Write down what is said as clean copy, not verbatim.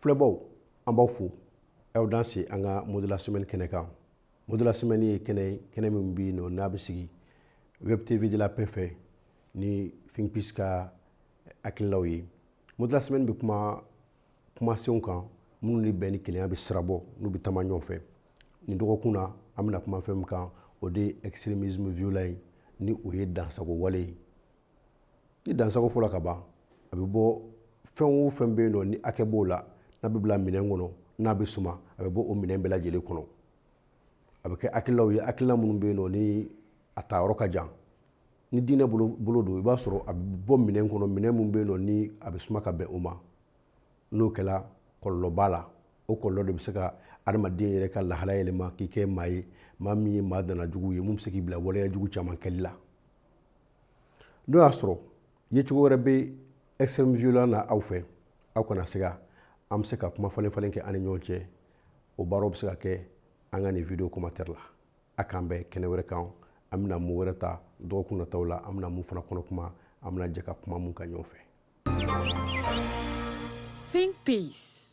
Filɛbaw, an b'aw fo, aw danse an ka mot de la semaine kɛnɛ kan. Mot de la semaine ye kɛnɛ ye, kɛnɛ min bɛ yen nɔ, n'a bɛ sigi Web TV de la Paix fɛ ni Think Peace ka hakililaw ye. Mot de la semaine bɛ kuma kumasenw kan minnu ni bɛn ni kelenya bɛ sira bɔ, n'u bɛ taama ɲɔgɔn fɛ. Nin dɔgɔkun na, an bɛna kuma fɛn min kan, o de ye extrémisme violent ye, ni o ye dansago wale ye. Ni dansago fɔla ka ban, a bɛ bɔ fɛn o fɛn bɛ yen nɔ ni hakɛ b'o la, n'a bɛ bila minɛn kɔnɔ, n'a bɛ suma, a bɛ bɔ o minɛn bɛɛ lajɛlen kɔnɔ. A bɛ kɛ hakililaw ye, hakilila minnu bɛ yen nɔ ni a ta yɔrɔ ka jan. Ni diinɛ bolo don, i b'a sɔrɔ a bɛ bɔ minɛn kɔnɔ, minɛn minnu bɛ yen nɔ ni a bɛ suma ka bɛn o ma. N'o kɛra, kɔlɔlɔ b'a la. O kɔlɔlɔ de bɛ se ka adamaden yɛrɛ ka lahala yɛlɛma k'i kɛ maa ye, maa min ye maa dana jugu ye, mun bɛ se k'i bila waleya jugu caman kɛli la. N'o y'a sɔrɔ yecogo wɛrɛ bɛ extrême violent na aw fɛ, aw kana siga, an bɛ se ka kuma falen falen kɛ an ni ɲɔgɔn cɛ. O baaraw bɛ se ka kɛ an ka nin video commentaire la. A k'an bɛn kɛnɛ wɛrɛ kan. An bɛna mun wɛrɛ ta dɔgɔkun nataw la, an bɛna mun fana kɔnɔ kuma, an bɛna jɛ ka kuma mun kan ɲɔgɔn fɛ. Think Peace.